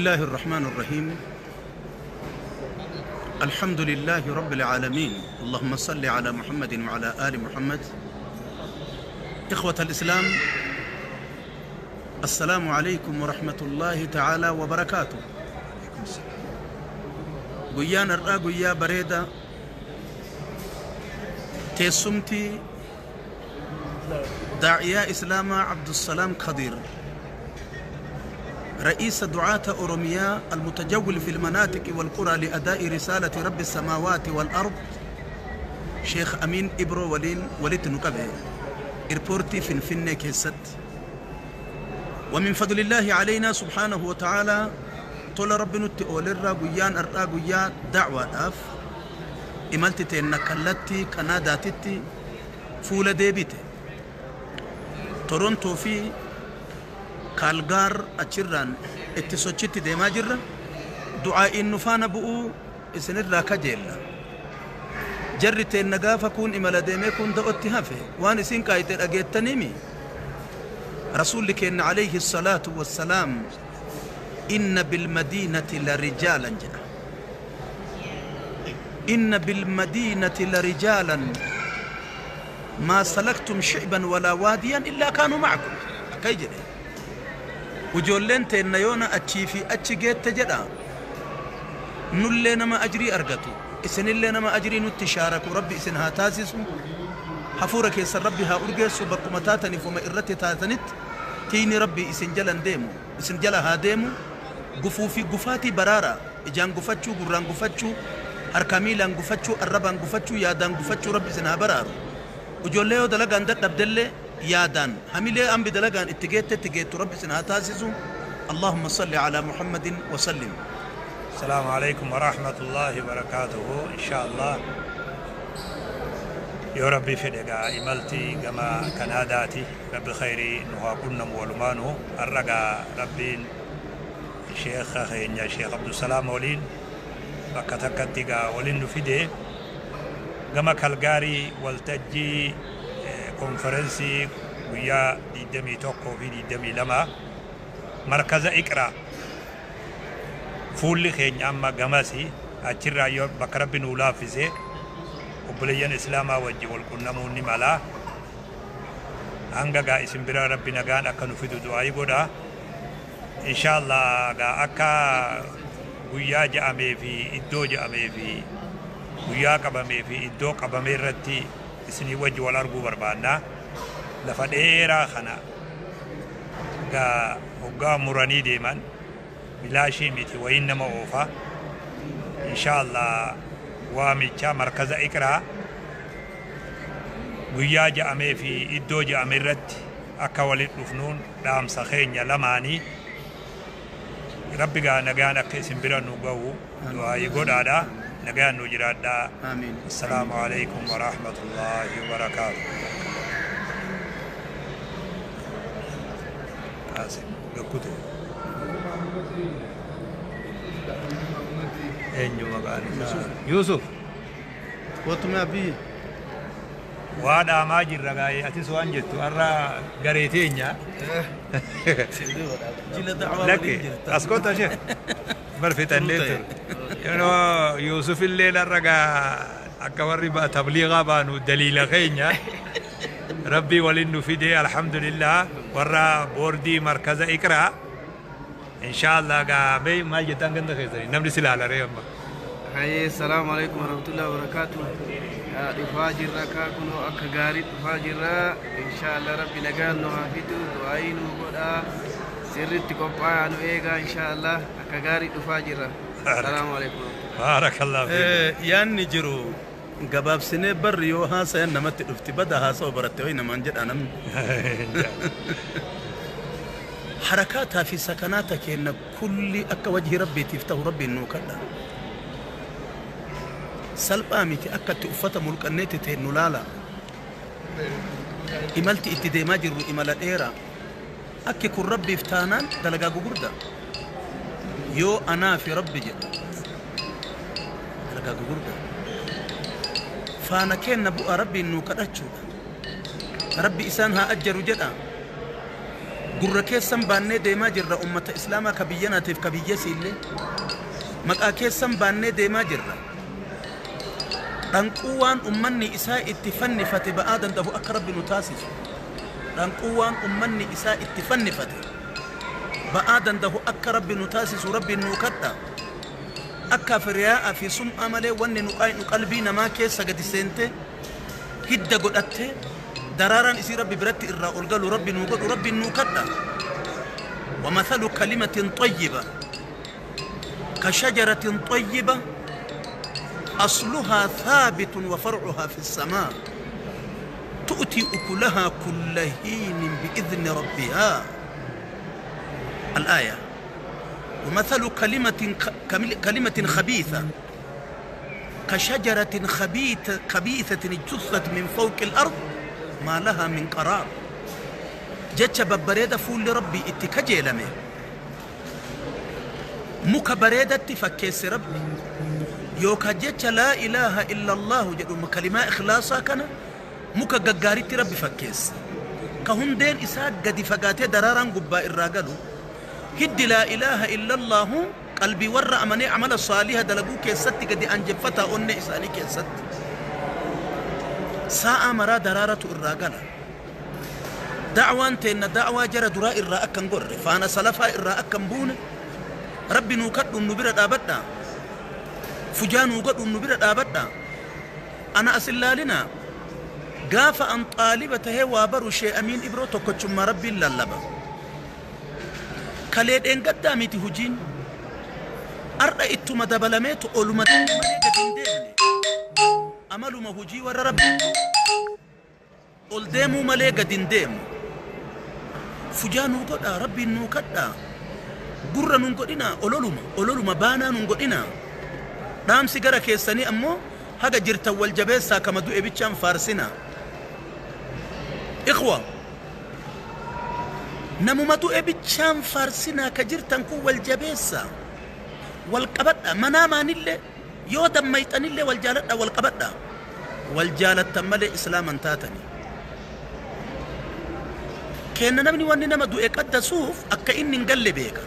الله الرحمن الرحيم. الحمد لله رب العالمين. اللهم صل على محمد وعلى آل محمد. إخوة الإسلام، السلام عليكم ورحمة الله تعالى وبركاته. Guyyaan har'aa guyyaa bareeda. Teessumti daa'iyaa Islaamaa Abdusalaam Khadiir, رئيس دعاة أوروميا المتجول في المناطق والقرى لأداء رسالة رب السماوات والأرض، شيخ أمين إبرو waliin walitti nu qabe airportii Finfinnee keessatti. ومن فضل الله علينا سبحانه وتعالى، tola Rabbi nutti oolerraa, guyyaan har'aa guyyaa da'waadhaaf imalti teenna kallattii Kanaadaatitti fuula deebite. Torontoo fi Kaalgaar achirraan itti sochitti deemaa jirra. Du'aa'iin nu faana bu'uu isinirraa kajeella. Jarri teenna gaafa kun imala deemee kun da'otti hafe waan isin qaayite dhageettaniimi. Rasuulli keenna عليه الصلاة والسلام "إن بالمدينة لرجالا" jedha. "إن بالمدينة لرجالا ما سلكتم شعبا ولا واديا إلا كانوا معكم" akkay jedhe. Ijoolleen teenna yoona achii fi achi geette jedha, nullee nama ajrii argatu, isinillee nama ajrii nutti shaaraku Rabbi isin haa taasisu. Hafuura keessan Rabbi haa urgeessu. Bakkuma taataniif uma irratti taatanitti tiini Rabbi isin jalan deemu, isin jala haa deemu. Gufuu fi gufaatii baraara, ijaan gufachuu, gurraan gufachuu, harka miilaan gufachuu, arrabaan gufachuu, yaadaan gufachuu Rabbi isin haa baraaru. Ijoollee yoo dalagaan dadhabdellee yaadaan hamilee ambi dalagaan itti geette itti geettu Rabbi isin haa taasisu. اللهم صل على محمد وسلم. السلام عليكم ورحمة الله وبركاته. إن شاء الله yoo Rabbi fedhe gaa imalti gama Kanaadaati. Rabbi khayrii nu haa qunnamu walumaanu. Har'a gaa Rabbiin sheekha keenya Sheekh Abdusalaam waliin bakka takkatti gaa waliin nu fide. Gama Kalgaarii waltajjii konferensii guyyaa 21 fi 22 markaza Iqraa, fuulli keenya amma gamasi. Achirraa yoo bakka Rabbi nuu laaffise obboleeyyan Islaamaa wajji wal qunnamuun ni mala. Hanga gaa isin bira Rabbi nagaan akka nu fidu du'aayii godha. Inshaallah gaa akka guyyaa ja'amee fi iddoo ja'amee fi guyyaa qabamee fi iddoo qabamee irratti isinii wajji wal arguu barbaanna. Lafa dheeraa kana gaa hoggaa muranii deeman bilaashii miti, wayin nama oofa. Inshaallah waamicha markaza Iqraa guyyaa ja'amee fi iddoo ja'ame irratti akka walit dhufnuun dhaamsa keenya lamaanii. Rabbi gaa nagaan akka isin bira nu ga'u du'aayii godhaadha. Nagaan nu jiraadhaa. آمين. السلام عليكم ورحمة الله وبركاته. Qaasim gakkute. Eenyu maqaan isaa? Yuusuf. Kootume abbii. Waa dhaamaa jirra gaa'ee, atis waan jettu har'a garee teenya. Jila da'waa Lakki waliin jirta. As kottu ashee bar fixannee ture. Yeroo Yuusuf illee har'a gaa akka warri tabliigaa baanu daliila keenya. Rabbii waliin nu fide, alhamdulillah. Warra boordii markaza Iqraa, inshaallah gaa mee maal jettaan ganda keessanii namni si ilaala ree amma? Hayyee, السلام عليكم ورحمة الله وبركاته. Dhufaa jirra kaa, kunoo akka gaarii dhufaa jirra. Inshaallah Rabbi nagaan nu haa fidu, du'aayii nu godhaa. Sirriitti qophaa'aa nu eegaa, inshaallah akka gaarii dhufaa jirra. السلام عليكم. بارك الله فيك. Yaanni jiru gabaabsinee barri yoo haasayan namatti dhufti bada haasa'u baratte wayi namaan jedha namni. Harakaataa fi sakanaata keenna kulli akka wajhi Rabbiitiif ta'u Rabbiin nuu kadha. Salphaa miti akka itti uffata mulqanneetti teennu laala. Imalti itti deemaa jirru imala dheeraa. Akki kun Rabbiif taanaan dalagaa gugurdaa. Yoo anaa fi Rabbi jedhu dalagaa gugurdaa. Faana keenna bu'aa Rabbiin nuu kadhachuudha. Rabbi isaan haa ajjaru jedha. Gurra keessan baannee deemaa jirra ummata islaamaa ka biyyanaatiif ka biyyasiillee. Maqaa keessan baannee deemaa jirra. Dhanquu waan ummanni isaa itti fannifate ba'aa danda'u akka Rabbi nu taasisu. Dhanquu waan ummanni isaa itti fannifate ba'aa danda'u akka Rabbi nu taasisu Rabbi nuu kadha. Akka firiyaa fi sum'aa malee wanni nu qaaynu qalbii namaa keessa gadi seente hidda godhatte daraaraan isii Rabbi biratti irraa ol galu Rabbi nuu godhu Rabbi nuu kadha. ومثل كلمة طيبة كشجرة طيبة أصلها ثابت وفرعها في السماء تؤتي أكلها كل حين بإذن ربها. الآية. ومثل كلمة خبيثة كشجرة خبيثة اجتثت من فوق الأرض ما لها من قرار. جتش ببريدة فول ربي اتكجيلمه muka bareedatti fakkeesse Rabbi yookaan jecha laa ilaaha illallahu jedhu kalimaa ikhlaasaa kana muka gaggaaritti Rabbi fakkeesse ka hundeen isaa gadi fagaatee daraaraan gubbaa irraa galu hiddi laa ilaaha illallahu qalbii warra amanee amala saaliha dalaguu keessatti gadi anjeffataa onnee isaanii keessatti sa'a maraa daraaratu irraa gala. Da'waan teenna da'waa jara duraa irraa akkan gorre faana salafaa irraa akkan buune Rabbi nuu kadhuun nu bira dhaabadha. Fujaa nuu godhuun nu bira dhaabadha. Ana as ilaalinaa gaafa an xaaliba tahee waa baru shee Amiin Ibroo tokkochummaa Rabbiin lallaba. Kalee dheengaddaa miti hujiin ar'a ittuma dabalameetu oluma malee gadi hin deemne. Amaluma hujii warra Rabbi ol deemuu malee gadi hin deemu. Fujaa nuu godhaa Rabbiin nuu kadhaa. Gurra nun godhina ololuma baanaa nun godhina. Dhaamsi gara keessanii ammoo haga jirtan wal jabeessaa kama du'e bichaan faarsina. Ikhwa namuma du'e bichaan faarsinaa ka jirtan kun wal jabeessaa wal qabadha manaa maanillee yoo dammayxanillee wal jaaladha wal qabadha wal jaalattan malee islaaman taatanii. Kenna namni wanni nama du'e qaddasuuf akka inni hin galle beeka.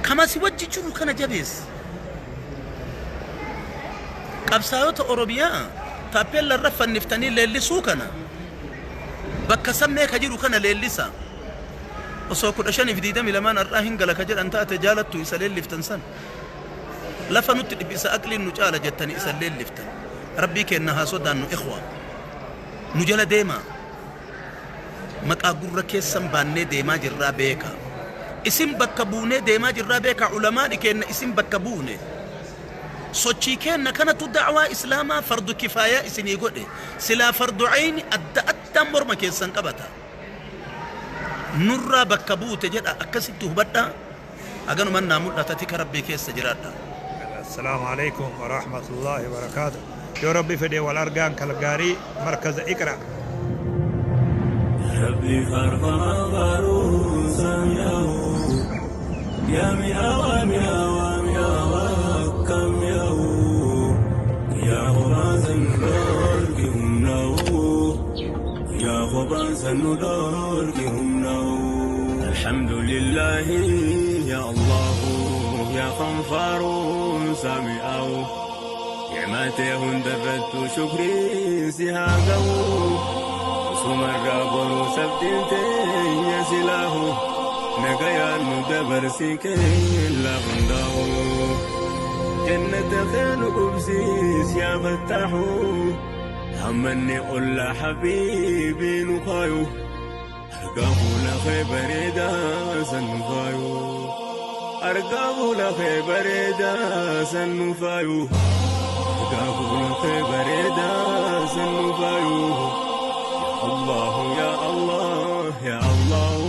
Kama si wajji jiru kana jabeessi. Qabsaa'ota Oromiyaa taappeella irra fanniftanii leellisuu kana bakka sammee ka jiru kana leellisa. Osoo 15 fi 22 har'aa hin gala ka jedhan taate jaalattu isa leelliftan san. Lafa nutti dhiphisa aqliin nu caala jettanii isa leelliftan. Rabbii kenna haa sodaannu ikhwa. Nu jala deemaa. Maqaa gurra keessan baannee deemaa jirraa beeka. Isin bakka buunee deemaa jirraa beeka. Ulamaadhi kenna isin bakka buune. Sochii kenna kanatu da'waa islaamaa fardu kifaayaa isinii godhe. Silaa fardu ayni adda addaan morma keessan qabata. Nurraa bakka buute jedha akkasitti hubadhaa. Haganuman naa mul'ata tika Rabbii keessa jiraadha. السلام عليكم ورحمة الله وبركاته. يا ربي فدي والأرقان كالقاري مركز اقرأ. ربي فرفما فاروسا ياو يا مياوا مياوا مياوا كم ياو يا خبازا دوركهم ناو يا خبازا دوركهم ناو. الحمد لله يا الله يا خنفار سامي أو نعمته درت شكري سهاقو سمر برو سبتين يا سلاه نقيا ندبر سكين لغنداو جنة خير قبسيس يا فتاحو همني قل حبيبي نخايو أرقاه لخي بريدا سنفايو أرقاه لخي بريدا سنفايو أرقاه لخي بريدا سنفايو. يا الله يا الله يا الله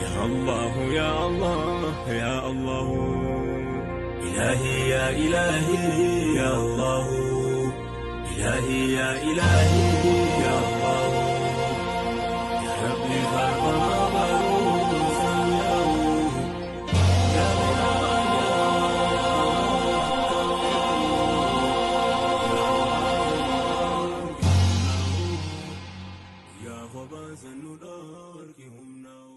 يا الله يا الله يا الله إلهي يا إلهي يا الله إلهي يا إلهي يا الله يا ربي فرقنا بروسا يا يا خبر. Sannu dhoorki humna.